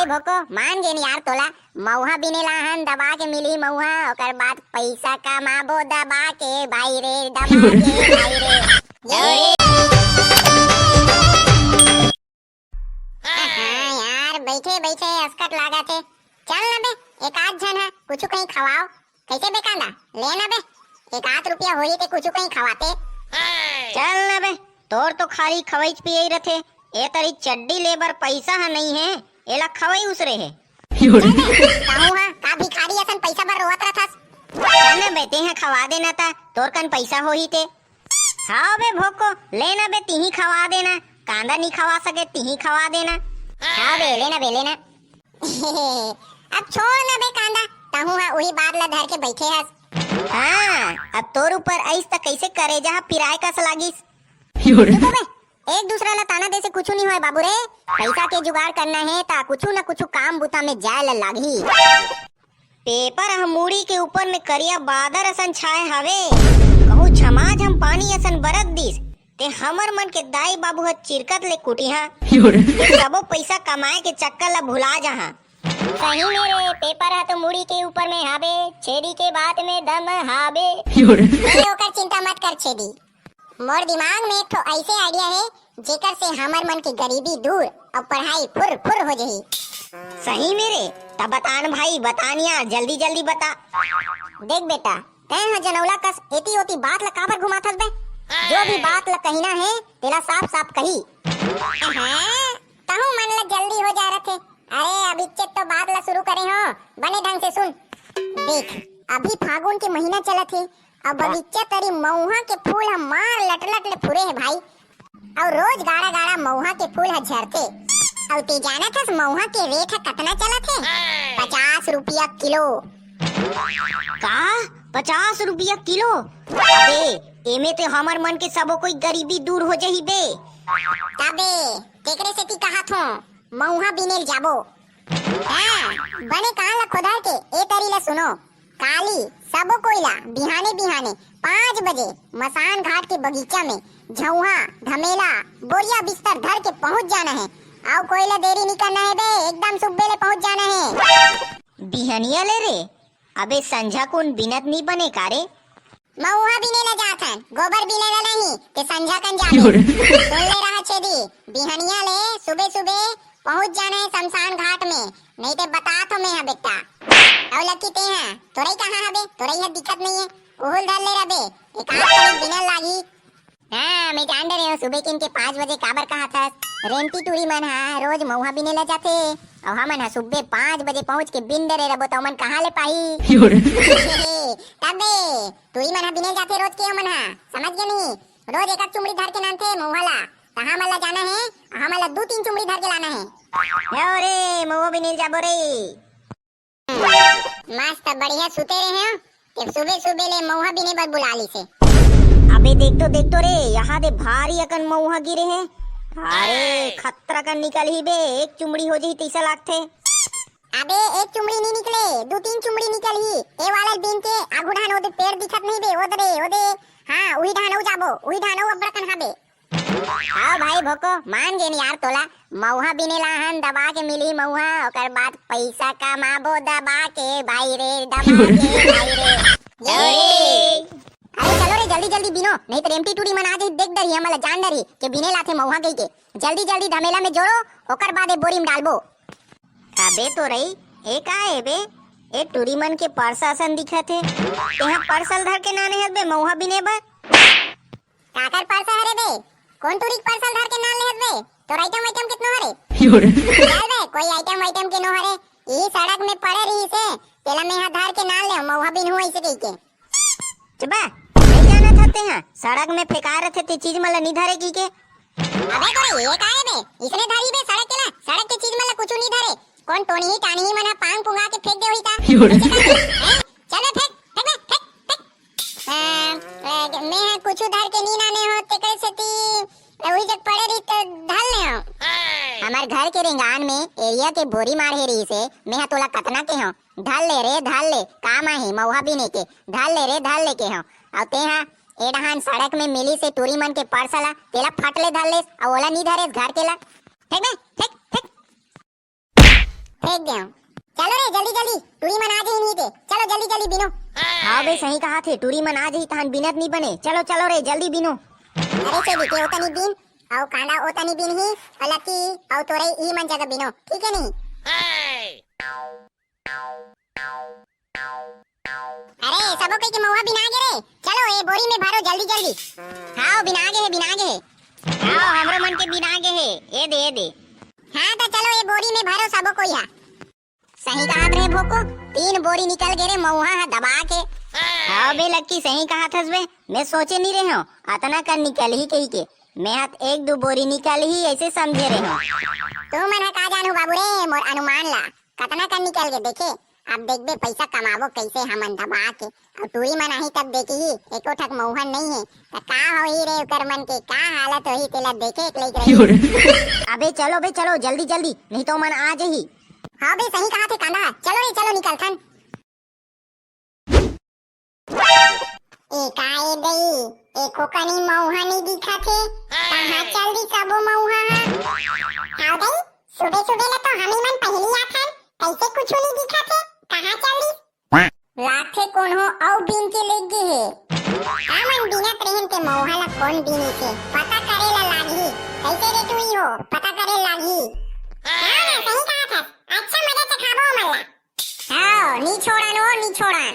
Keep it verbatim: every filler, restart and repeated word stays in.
ए भोको, मान गेन यार तोला, मउहा बिने ला हन, दबा के मिलही मउहा, ओकर बाद पइसा कमाबो दबा के, भाई रे, दबा के, भाई रे। हाँ यार, बइठे बइठे असकट लागत हे। चल न बे, एक आध झन ह कुछु कहीं खवाओ। कइसे बे कांदा, ले न बे, एक आध रुपया होही ते कुछु कहीं खवाते। चल न बे, तोर तो खाली खवई पियई रथे। ए तरी चड्डी ले बर पइसा ह नइ हे, एला खवई उसरे हे। चल बे, कहूँ हा का भिखारी असन पइसा बर रोवत रथस। चल न बे, तेंह खवा दे न त, तोर कन पइसा होही ते। हाव बे भोको, ले न बे, तिही खवा दे न। कांदा नी खवा सके, तिही खवा दे न। हाव बे, ले न बे, ले न। अब छोड़ न बे कांदा, तहूँ हा उही बात ला धर के बइठे हस। हाँ, अब तोर ऊपर अइस त कइसे करेजा हा पिराय कस लागिस। चुप हो बे, एक दूसरा ला ताना दे से कुछु नी होय बाबू रे। पइसा के जुगाड़ करना हे त कुछु न कुछु काम बुता में जाय ला लागही। पेपर ह मुड़ी के ऊपर में करिया बादर असन छाय हवे। कहूँ झमाझम पानी असन बरस दिस, ते हमर मन के दाई बाबू ह चिरकत ले कुटिहा। ते सबो पइसा कमाए के चक्कर ला भुला जाहा। सही में रे, पेपर ह तो मुड़ी के ऊपर में हावे, छेदी के बात में दम हावे। ए, ओकर चिंता मत कर छेदी। मोर दिमाग में एक ठो अइसे idea हे, जेकर से हमर मन के गरीबी दूर अउ पढ़ाई फुर फुर हो जही। सही में रे? त बता न भाई, बता न यार, जल्दी जल्दी बता। देख बेटा, तैं ह जनौला कस एती ओती बात ल काबर घुमाथस बे? जो भी बात ल कहिना हे, तेला साफ साफ कही। अहं, तहूँ मन ल जल्दी हो जा रथे। अरे, अभिच्चे तो बात ल शुरू करे हो, बने ढंग से सुन। देख, अभी फागुन के महीना चलत हे, अउ बगीचा तरी मउहा के फूल ह मार लटलट ले फुरे हे भाई। अउ रोज गाड़ा गाड़ा मउहा के फूल ह झरथे। अउ ते जानत हस मउहा के रेट ह कतना चलत हे? पचास रुपया किलो। का? पचास रुपया किलो? अबे, एमे ते हमर मन के सबो कोई गरीबी दूर हो जही बे। तबे, तेकरे सेती कहत हों, मउहा बिने ल जाबो। हाँ, बने कान ल खोदर के ए तरी ल सुनो। काली सबो कोई ला बिहाने बिहाने पाँच बजे मसान घाट के बगीचा में झउहा, धमेला, बोरिया बिस्तर धर के पहुंच जाना हे। अउ कोई ला देरी नी करना हे बे, एकदम सुब्बे ले पहुंच जाना हे। बिहनिया ले रे? अबे संझा कुन बिनत नी बने का रे? मउहा बिने ला जात हन, गोबर बिने ला नहीं, ते संझा कन जाबे। सुन ले रहा छेदी, बिहनिया ले सुबे सुबे पहुंच जाना हे शमशान घाट में, नहीं ते बतात हों मैं हा बेटा। अउ लकी ते हा, तोरई कहाँ हबे? तोरई हा दिखत नहीं हे, उहुल धर ले रबे, एक आध तरी बिनल लागी। हाँ, मैं जान डरे हों, सुबे किन के पाँच बजे काबर कहा थस? रेमटी टूरी मन हा रोज मउहा बिने ला जाथे, अउ हमन हा सुबे पाँच बजे पहुंच के बिन डरे रबो, त ओमन कहाँ ले पाही? तबे, टूरी मन हा बिने जाथे रोज के ओमन हा, समझ गे नहीं? रोज एक आध चुमड़ी धर के नानथे मउहा ला। त हमन ला जाना हे, हमन ला दू तीन चुमड़ी धर के लाना हे। अरे, मउहा बिने ल जाबो रे। मस्त बढ़िया सुते रहे हो, ते सुबे सुबे ले मउहा बिने बर बुला लिसे। अबे देख तो, देख तो रे, यहाँ दे भारी अकन मउहा गिरे हे। अरे, खतरा कन निकलही बे, एक चुमड़ी हो जही तइसा लागथे। अबे, एक चुमड़ी नी निकले, दू तीन चुमड़ी निकलही। ए वाला बिन के आगू ढान ओदे पेड़ दिखत नहीं बे, ओदे रे, ओदे। हाँ, उही ढान अउ जाबो, उही ढान अउ अब्बड़ कन हाबे। हाँ भाई भोको, मान गेन यार तोला। मउहा बिने ला हन, दबा के मिलही मउहा, ओकर बाद पइसा कमाबो दबा के, भाई रे, दबा के, भाई रे। जय। अरे चलो रे, जल्दी जल्दी बिनो, नहीं त रेमटी टूरी मन आ जाही, देख डरही, हमन ला जान डरही के बिने लाथे मउहा कहिके। जल्दी जल्दी धमेला में जोरो, ओकर बाद ए बोरी में डालबो। अबे तोरई, ए का ए बे? ए टूरी मन के पर्स असन दिखत हे। तेहा पर्स ल धर के नाने हस बे मउहा बिने बर? काकर पर्स हरे बे? कोन टूरी के पर्स ल धर के नान ले हस बे? तोर item वाइटम कितनो हरे? चल बे, कोई item वाइटम के नो हरे। इही सड़क में पड़े रहिस हे, तेला मेहा धर के नान ले मउहा बिनहूँ अइसे कहिके। चुप बे, नहीं जानत हस तेहा, सड़क में फेंकाय रथे ते चीज मन ल नी धरे कहिके। अबे तोरा ये का हे बे? इसने धरी बे सड़क के ला, सड़क के चीज मन ला कुछु नी धरे। कोन टोनही टानही मन ह पांग पुंगा के फेंक दे होही ता? अइसे करके, हैं? चल बे फेंक, फेंक बे, फेंक, फेंक। अ, अ, मैं ह कुछु धर के नी नाने हो, तेकर सेती उही जग पड़े रही त धर ले हो। हमर घर के रेंगान में एरिया के बोरी माढ़े रहिस हे, मैं ह तोला कतना के हो, धर ले रे, धर ले, काम आही मउहा बिने के, धर ले रे, धर ले के हो। अउ तेहा ए डहान सड़क में मिलिस हे टूरी मन के पर्स ला, तेला फट ले धर लेस, अउ ओला नी धरेस घर के ला। फेंक बे, फेंक, फेंक। फेंक दे हूँ। चलो रे, जल्दी जल्दी, टूरी मन आ जाही नहीं ते। चलो जल्दी जल्दी बिनो। हाँ बे, सही कहा थे, टूरी मन आ जाही तहन बिनत नहीं बने। चलो चलो रे, जल्दी बिनो। अरे छेदी के ओतनी बिन, अउ कांदा ओतनी बिन ही, अउ लक्की, अउ तोरे ई मन जगह बिनो, ठीक है नहीं? अरे सबो कोई के महुआ बिना गे रे, चलो ए बोरी में भरो जल्दी जल्दी। हाँ बिना गे हे, बिना गे हे। हाँ हमरो मन के बिना गे हे, ए दे ए दे। हाँ तो चलो ए बोरी में भरो सबो कोई हा। सही कहा थे भोको, तीन बोरी निकल गे रे महुआ हा दबा के। हाँ बे लक्की, सही कहा थस बे, मैं सोचे नहीं रहे हूँ अतना कर निकल ही कही के। मैं हाथ एक दो बोरी निकल ही ऐसे समझे रहे हूँ। तू मन हा का जानू बाबू रे, मोर अनुमान ला कतना कर निकल गे देखे। अब देखबे पैसा कमाबो कैसे हमन दबा के। अब टूरी मन आही तब देखी ही, एको ठक मौहन नहीं है, त का होही रे ओकर मन के, का हालत होही तेला देखे एक लइक रही। अबे चलो बे चलो जल्दी जल्दी, नहीं तो मन आ जाही। हाँ बे सही कहा थे कांदा, चलो रे चलो निकलथन। ए का ए दई, एको कनी मौहा नहीं दिखा थे, कहाँ चल दी सबो मौहा हा? हाँ दई, सुबह सुबह ले तो हमी मन पहली आथन, कैसे कुछ नहीं दिखा थे, कहाँ चल दी? लागथे कोनो अउ बीन के लेग गे हे। हमन बीनत रहेन ते मउहा ला कोन बीनिस हे? पता करे ला लागही। कइसे रे टूरी हो? पता करे ला लागही। हाँ ना, सही कहा था। अच्छा मजा चखाबो हमन ला। हाँ, नी छोड़न ओ, नी छोड़न।